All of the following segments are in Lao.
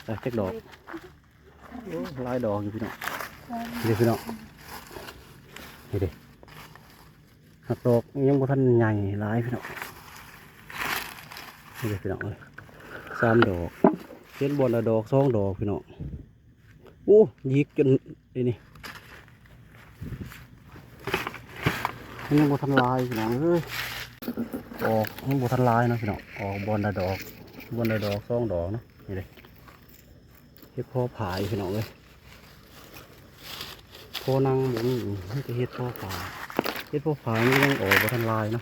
ໄດ້ຈັກດອກ? ໂອ້ ຫຼາຍດອກຢູ່ພີ່ນ້ອງ. ນີ້ເດ້ພີ່ນ້ອງ ນີ້ເດ້ ຫາກດອກຍັງບໍ່ທັນໃຫຍ່ຫຼາຍພີ່ນ້ອງ. ນີ້ເດ້ພີ່ນ້ອງເອີຍ ສາມດອກ ເຫັນບ່ອນລະດອກສອງດອກພີ່ນ້ອງ. ໂອ້ ຍິກຈົນ ນີ້ ນີ້ ມັນຍັງບໍ່ທັນຫຼາຍພີ່ນ້ອງເອີຍ. ອອກຍັງບໍ່ທັນຫຼາຍເນາະພີ່ນ້ອງ ອອກບ່ອນລະດອກ ບ່ອນລະດອກສອງດອກເນາະ. ນີ້ເດ້ ເຫັດເຜາະຜາຍພີ່ນ້ອງເອີຍ ເຜາະນັ່ງບໍ່ມີ ມີແຕ່ເຫັດເຜາະຜາຍ. ເຫັດເຜາະຜາຍມັນຍັງອອກບໍ່ທັນຫຼາຍເນາະ.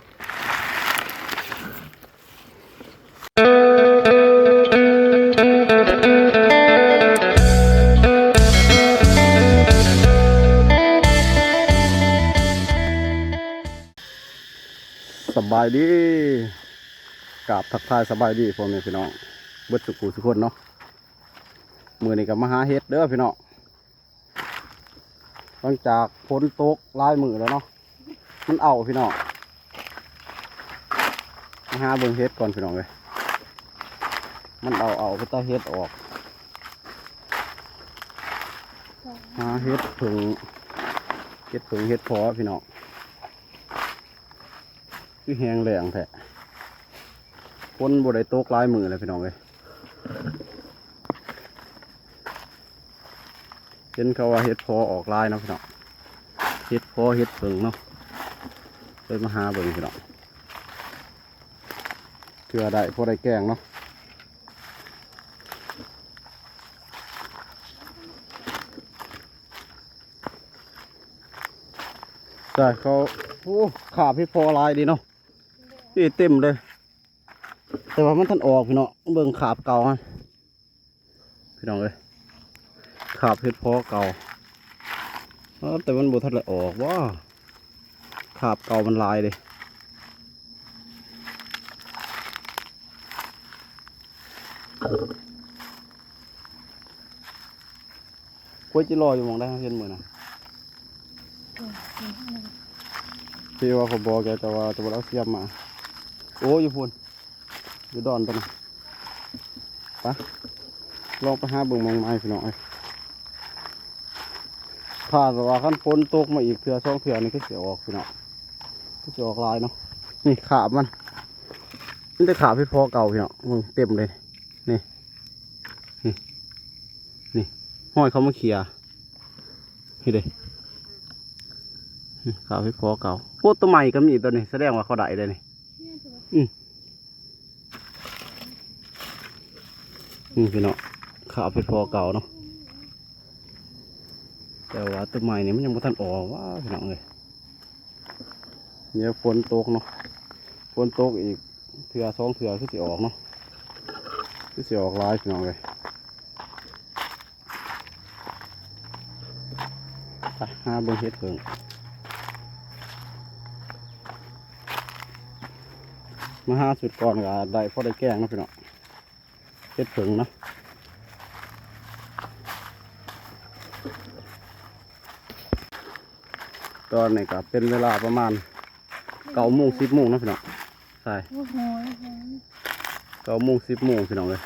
ສະບາຍດີ ກາບທັກທາຍສະບາຍດີພໍ່ແມ່ພີ່ນ້ອງເບິດສູ່ຜູ້ສູ່ຄົນເນາະ. ມື້ນີ້ກໍມາຫາເຫັດເດີພີ່ນ້ອງ. ຫຼັງຈາກຝົນຕົກຫຼາຍມື້ແລ້ວເນາະ ມັນເອົາພີ່ນ້ອງ. ມາຫາເບິ່ງເຫັດກ່ອນພີ່ນ້ອງເອີຍ ມັນເອົາ ເອົາໄປຕາເຫັດອອກ. ຫາເຫັດເຜິ້ງ ເຫັດເຜິ້ງເຫັດເຜາະພີ່ນ້ອງ. ຄືແຫ້ງແລ້ງແທ້ ຝົນບໍ່ໄດ້ຕົກຫຼາຍມື້ແລ້ວພີ່ນ້ອງເອີຍ. ເຫັນເຂົາວ່າເຫັດເຜາະອອກຫຼາຍເນາະພີ່ນ້ອງ ເຫັດເຜາະເຫັດເຜິ້ງເນາະ. ເລີຍມາຫາເບິ່ງພີ່ນ້ອງ ເທື່ອໄດ້ພໍໄດ້ແກງເນາະ. ໃສ່ເຂົາ ໂອ້ ຄາບເຫັດເຜາະຫຼາຍດີເນາະ ນີ້ເຕັມເລີຍ. ແຕ່ວ່າມັນທັນອອກພີ່ນ້ອງ ເບິ່ງຄາບເກົ່າຫັ້ນພີ່ນ້ອງເອີຍ ຄາບເຫັດເຜາະເກົ່າ. ເອີ ແຕ່ມັນບໍ່ທັນໄດ້ອອກຫວາ ຄາບເກົ່າມັນຫຼາຍເດ້. ກວຍຈິລໍຢູ່ໝ່ອງໃດ ເຮົາເຫັນມື້ນັ້ນ ທີ່ວ່າເຂົາບອກແກ ແຕ່ວ່າ ແຕ່ວ່າເອົາສຽມມາ. ໂອ້ ຢູ່ພຸ້ນ ຢູ່ດອນຕົວນັ້ນ. ໄປ ລອງໄປຫາເບິ່ງໝ່ອງໃໝ່ພີ່ນ້ອງເອີຍ. ຄາດວ່າຄັນຝົນຕົກມາອີກເທື່ອສອງເທື່ອນີ້ຄືຊິອອກພີ່ນ້ອງ ຄືຊິອອກຫຼາຍເນາະ. ນີ້ຄາບມັນ ມີແຕ່ຄາບເຫັດເຜາະເກົ່າພີ່ນ້ອງ ເບິ່ງເຕັມເລີຍ. ນີ້ ນີ້ ນີ້ ຮອຍເຂົາມາເຂ້ຍ ນີ້ເດ້ ນີ້ຄາບເຫັດເຜາະເກົ່າ. ໂອ້ ຕົວໃໝ່ກໍມີຕົວນີ້ ສະແດງວ່າເຂົາໄດ້ເດ້ນີ້. ອືມ ນີ້ພີ່ນ້ອງ ຄາບເຫັດເຜາະເກົ່າເນາະ ແຕ່ວ່າຕົວໃໝ່ນີ້ມັນຍັງບໍ່ທັນອອກຫວາພີ່ນ້ອງເອີຍ. ດຽວຝົນຕົກເນາະ ຝົນຕົກອີກເທື່ອສອງເທື່ອຄືຊິອອກເນາະ ຄືຊິອອກຫຼາຍພີ່ນ້ອງເອີຍ. ໄປຫາເບິ່ງເຫັດເຜິ້ງ ມາຫາຊຸດກ່ອນກໍໄດ້ພໍໄດ້ແກງເນາະພີ່ນ້ອງ. ເຫັດເຜິ້ງເນາະ ຕອນນີ້ກໍເປັນເວລາປະມານເກົ້າໂມງ ສິບໂມງເນາະພີ່ນ້ອງ. ໃຊ່ ໂອ້ໂຫ ເກົ້າໂມງ ສິບໂມງພີ່ນ້ອງເອີຍ.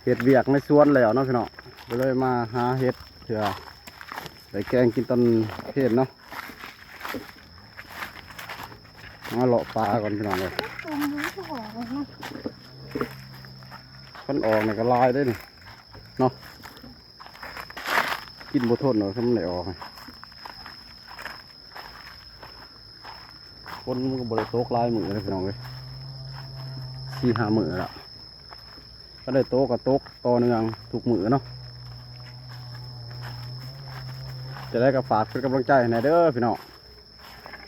ເຮັດວຽກໃນສວນແລ້ວເນາະພີ່ນ້ອງ ກໍເລີຍມາຫາເຫັດເພື່ອໄດ້ແກງກິນຕອນເພນເນາະ. ມາເລາະປ່າກ່ອນພີ່ນ້ອງເອີຍ. ຄັນອອກນີ້ກໍຫຼາຍເດ້ນີ້ເນາະ ກິນບໍ່ທົນດອກ ຄັນມັນໄດ້ອອກ. ຝົນມັນກໍບໍ່ໄດ້ຕົກຫຼາຍມື້ແລ້ວພີ່ນ້ອງເອີຍ ສີ່ຫ້າມື້ແລ້ວ. ຄັນໄດ້ຕົກກໍຕົກຕໍ່ເນື່ອງທຸກມື້ເນາະ. ຈັ່ງໃດກໍຝາກເປັນກຳລັງໃຈໃຫ້ແດ່ເດີພີ່ນ້ອງ.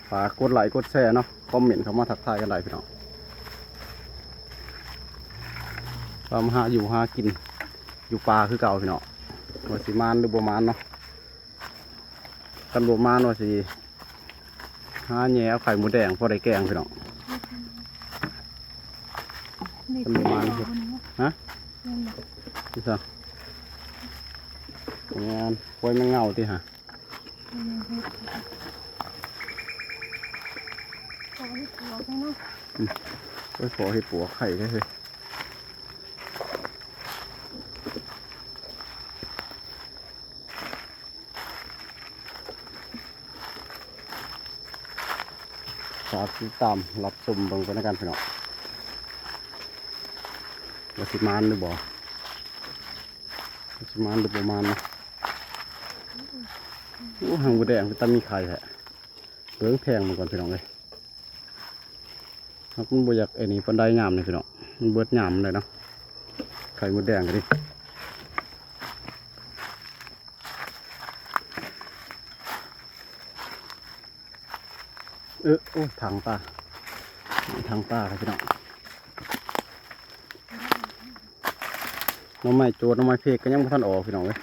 ຝາກກົດໄລກົດແຊເນາະ ຄອມເມັນເຂົ້າມາທັກທາຍກັນໄດ້ພີ່ນ້ອງ. ເຮົາມາຫາຢູ່ຫາກິນຢູ່ປ່າຄືເກົ່າພີ່ນ້ອງ ວ່າຊິໝານຫຼືບໍ່ໝານເນາະ. ຄັນບໍ່ມານວ່າຊິຫາແຍ່ເອົາໄຂ່ມົດແດງພໍໄດ້ແກງພີ່ນ້ອງ. ຄັນບໍ່ມານ ຮະ ແມ່ນບໍ່ ຄືຊັ້ນ ແມ່ນ ປ່ອຍແມງເຫງົາຕິຫາ. ອືມ ໄປພໍເຫັດປວກໄຂ່ເດ້ເຮີ້ຍ. ຝາກຕິດຕາມຮັບຊົມເບິ່ງໄປນຳກັນພີ່ນ້ອງ ວ່າຊິໝານຫຼືບໍ່ ວ່າຊິໝານຫຼືບໍ່ໝານເນາະ. ໂອ້ ຫາງໝົດແດງເປັນຕາມີໄຂ່ແທ້ ເບິ່ງແພງເບິ່ງກ່ອນພີ່ນ້ອງເອີຍ. ມັນບໍ່ຢາກໄອ້ນີ້ປານໃດຍາມນີ້ພີ່ນ້ອງ ມັນເບິດຍາມແລ້ວເນາະ ໄຂ່ມົດແດງກໍດີ. ເອີ ໂອ້ຍ ຖັງປາ ຖັງປາພີ່ນ້ອງ. ໜໍ່ໄມ້ໂຈດ ໜໍ່ໄມ້ເພກກໍຍັງບໍ່ທັນອອກພີ່ນ້ອງເອີຍ.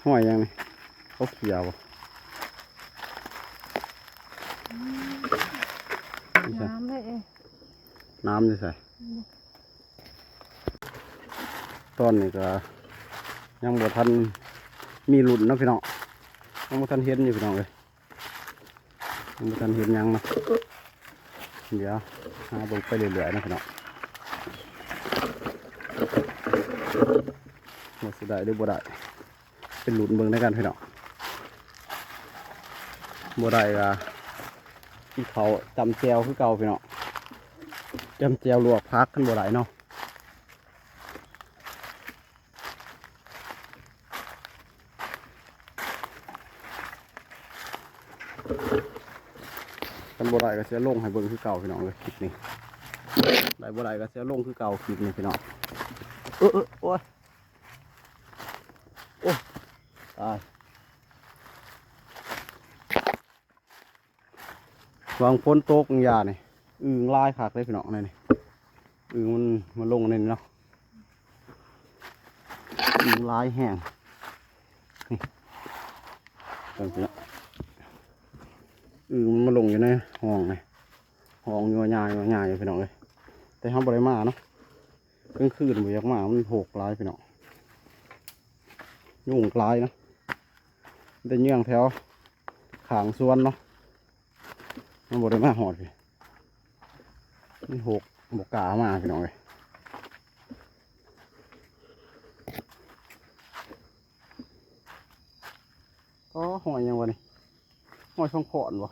ຫ້ອຍຫຍັງນີ້ ເຂົາເຂຍບໍ່? ອືມ ນີ້ໃສ? ນ້ຳເດ້ ນ້ຳຢູ່ໃສ? ອືມ ຕອນນີ້ກໍຍັງບໍ່ທັນມີລຸ້ນເນາະພີ່ນ້ອງ ຍັງບໍ່ທັນເຫັນຢູ່ພີ່ນ້ອງເອີຍ. ຍັງບໍ່ທັນເຫັນຫຍັງເນາະ ດຽວຫາເບິ່ງໄປເລື້ອຍໆເນາະພີ່ນ້ອງ ວ່າຊິໄດ້ຫຼືບໍ່ໄດ້ ໄປລຸ້ນເບິ່ງນຳກັນພີ່ນ້ອງ. ບໍ່ໄດ້ກໍກິນເຂົ້າຈ້ຳແຈ່ວຄືເກົ່າພີ່ນ້ອງ ຈ້ຳແຈ່ວລວກຜັກ ຄັນບໍ່ໄດ້ເນາະ. ຄັນບໍ່ໄດ້ກໍຊິເອົາລົງໃຫ້ເບິ່ງຄືເກົ່າພີ່ນ້ອງເອີຍ ຄລິບນີ້ ໄດ້ບໍ່ໄດ້ກໍຊິເອົາລົງຄືເກົ່າ ຄລິບນີ້ພີ່ນ້ອງ. ເອີ ເອີ ໂອ້ຍ ໂອ້ຍ ຕາຍ. ຫວ່າງຝົນຕົກຫຍັງຢ່ານີ້ ອຶ່ງຫຼາຍຄັກເດ້ພີ່ນ້ອງ ນີ້ ນີ້ ອຶ່ງມັນມາລົງໃນນີ້ເນາະ ອຶ່ງຫຼາຍແຮງ ນີ້ ເບິ່ງພີ່ນ້ອງ ອຶ່ງມັນມາລົງຢູ່ໃນຮ່ອງນີ້ ຮ່ອງຢູ່ຫຍ້າ ຢູ່ຫຍ້າຢູ່ພີ່ນ້ອງເອີຍ ແຕ່ເຮົາບໍ່ໄດ້ມາເນາະ. ກາງຄືນບໍ່ຢາກມາ ມັນຮົກຫຼາຍພີ່ນ້ອງ ຍຸງຫຼາຍເນາະ ແຕ່ເຍືອງແຖວຂ້າງສວນເນາະ ມັນບໍ່ໄດ້ມາຮອດພີ້ ມັນຮົກ ບໍ່ກ້າມາພີ່ນ້ອງເອີຍ. ອໍ ຫ້ອຍຫຍັງວະນີ້ ຫ້ອຍສົມພອນບໍ່?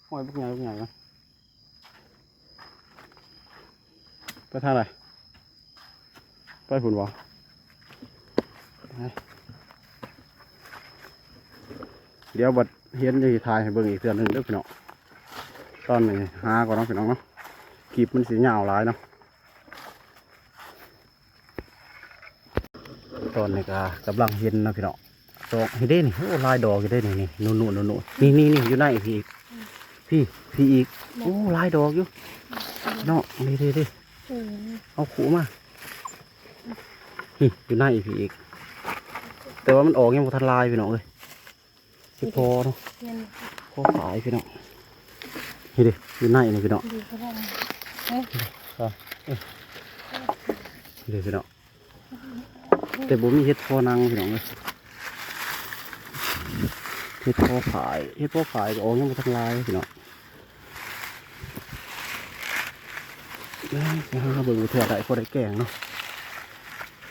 ຫ້ອຍບັກໃຫຍ່ບັກໃຫຍ່ນະ ໄປທາງໃດ? ໄປພຸ້ນບໍ່? ດຽວບັດເຫັນຈັ່ງຊິຖ່າຍໃຫ້ເບິ່ງອີກເທື່ອໜຶ່ງເດີພີ່ນ້ອງ. ຕອນນີ້ຫາກ່ອນເນາະພີ່ນ້ອງເນາະ ຄລິບມັນຊິຍາວຫຼາຍເນາະ. ຕອນນີ້ກໍກຳລັງເຫັນເນາະພີ່ນ້ອງ ດອກນີ້ເດ້ນີ້ ໂອ້ ຫຼາຍດອກຢູ່ເດ້ນີ້ ນີ້ ໜູໆ ນີ້ ນີ້ ນີ້ ຢູ່ໃນພີ້ອີກ ອືມ ພີ້ ພີ້ອີກ ໂອ້ ຫຼາຍດອກຢູ່ເນາະ ນີ້ເດ້ໆ ເອີ ເອົາຄູ່ມາ ນີ້ ຢູ່ໃນພີ້ອີກ ແຕ່ວ່າມັນອອກຍັງບໍ່ທັນຫຼາຍພີ່ນ້ອງເອີຍ. ຊິພໍເນາະ ແມ່ນ ພໍຂາຍພີ່ນ້ອງ ນີ້ເດ້ ຢູ່ໃນນີ້ພີ່ນ້ອງ ດີກໍໄດ້ ເອີ ອ່ະ ເອີ ນີ້ເດ້ພີ່ນ້ອງ ແຕ່ບໍ່ມີເຫັດພໍນັງພີ່ນ້ອງເອີຍ ເຫັດພໍຂາຍ ເຫັດພໍຂາຍກໍອອກຍັງບໍ່ທັນຫຼາຍພີ່ນ້ອງ. ໄປຫາເບິ່ງເທື່ອ ໄດ້ພໍໄດ້ແກງເນາະ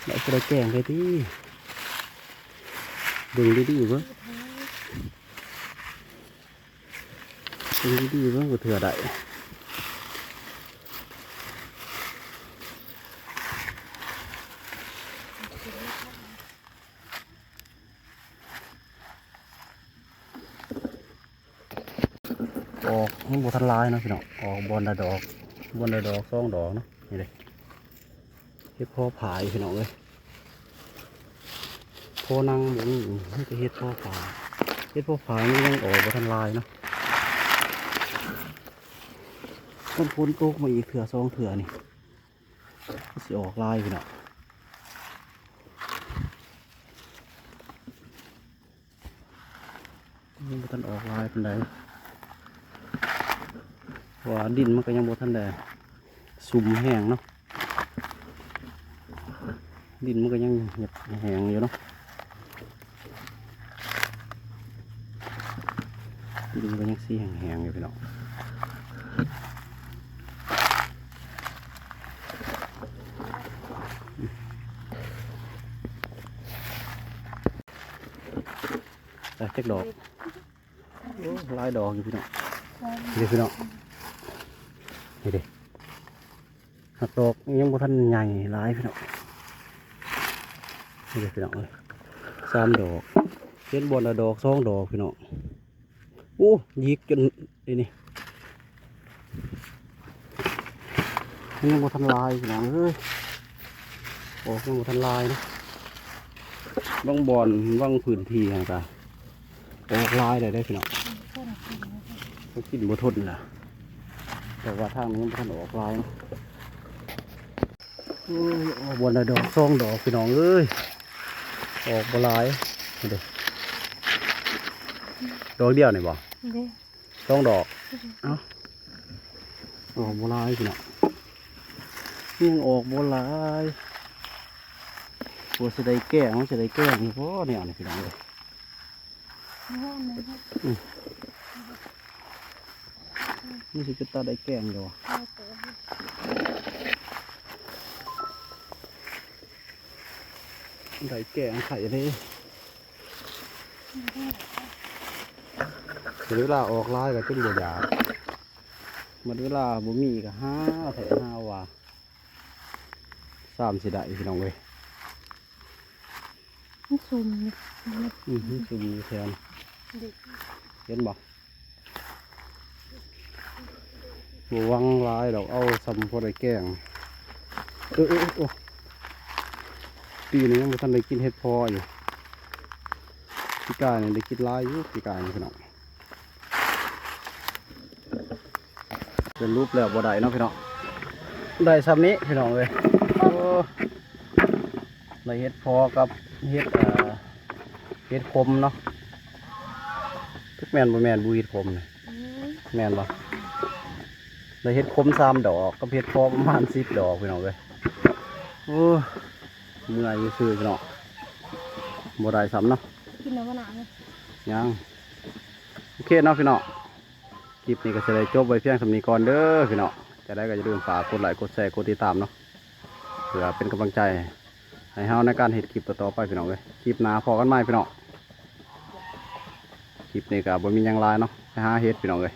ໄດ້ພໍໄດ້ແກງໄດ້ຕິ ເບິ່ງດີໆເບິ່ງ ເບິ່ງດີໆເບິ່ງ ເທື່ອໄດ້ ອອກຍັງບໍ່ທັນຫຼາຍເນາະພີ່ນ້ອງ ອອກບ່ອນລະດອກ ບ່ອນລະດອກສອງດອກເນາະ ນີ້ເດ້ ເຫັດພໍພາຍພີ່ນ້ອງເອີຍ ພໍນັງບໍ່ມີ ມີແຕ່ເຫັດພໍພາຍ ເຫັດພໍພາຍມັນຍັງອອກບໍ່ທັນຫຼາຍເນາະ ຄັນຝົນຕົກມາອີກເທື່ອສອງເທື່ອນີ້ ມັນຊິອອກຫຼາຍພີ່ນ້ອງ. ຍັງບໍ່ທັນອອກຫຼາຍປານໃດ ເພາະວ່າດິນມັນກໍຍັງບໍ່ທັນໄດ້ຊຸ່ມແຮງເນາະ ດິນມັນກໍຍັງແຫ້ງຢູ່ເນາະ ດິນມັນກໍຍັງສີແຫ້ງໆຢູ່ພີ່ນ້ອງ. ຈັກດອກ ໂອ້ ຫຼາຍດອກຢູ່ພີ່ນ້ອງ ນີ້เด้พี่น้อง นี่เด้ หักดอกยังบ่ทันใหญ่หลายพี่น้อง นี่เด้พี่น้องเอ้ย สามดอก เห็นบ่อนละดอกสองดอกพี่น้อง โอ้ หยิกจนไอ้นี่ มันยังบ่ทันหลายพี่น้องเอ้ย ออกยังบ่ทันหลายนะ บางบ่อนบางพื้นที่หั่นกะออกหลายแล้วเด้พี่น้อง มันกินบ่ทนล่ะ แต่ว่าทางนี้ยังบ่ทันออกหลายนะ โอ้ย ออกบ่อนละดอกสองดอกพี่น้องเอ้ย ออกบ่หลาย นี่เด้ ดอกเดียวนี่บ่ เด้ สองดอก เอ้า ออกบ่หลายพี่น้อง ยังออกบ่หลาย กว่าสิได้แกง มันสิได้แกงอยู่บ่แนวนี้พี่น้องเอ้ย อืม มันสิเป็นตาได้แกงอยู่บ่ ได้แกงไข่เด้ เวลาออกหลายก็จนบ่อยาก หมดเวลาบ่มีก็หาแท้หาว่า สามสิได้พี่น้องเอ้ย มันซุ่มอยู่ อืม มันซุ่มอยู่แถวนี้ เห็นบ่ บ่หวังหลายดอก เอาส่ำพอได้แกง เออ เออ เออ โอ้ ปีนี้ยังบ่ทันได้กินเห็ดเพาะอยู่ ปีกายนี่ได้กินหลายอยู่ ปีกายนี่พี่น้อง สรุปแล้วบ่ได้เนาะพี่น้อง ได้ส่ำนี้พี่น้องเอ้ย โอ้ ได้เห็ดเพาะกับเห็ด เอ่อ เห็ดขมเนาะ จักแม่นบ่แม่นบุ เห็ดขมนี่ อืม แม่นบ่ ได้เห็ดขมสามดอก กับเห็ดเพาะประมาณสิบดอกพี่น้องเอ้ย โอ้ เมื่อยซื่อๆพี่น้อง บ่ได้ส่ำเนาะ กินแล้วบ่หนาวเลย ยัง โอเคเนาะพี่น้อง คลิปนี้ก็สิได้จบไว้เพียงส่ำนี้ก่อนเด้อพี่น้อง จั่งใดก็อย่าลืมฝากกดไลก์ กดแชร์ กดติดตามเนาะ เพื่อเป็นกำลังใจให้เฮาในการเฮ็ดคลิปต่อๆไปพี่น้องเอ้ย คลิปหน้าพ้อกันใหม่พี่น้อง คลิปนี้ก็บ่มีหยังหลายเนาะ ไปหาเห็ดพี่น้องเอ้ย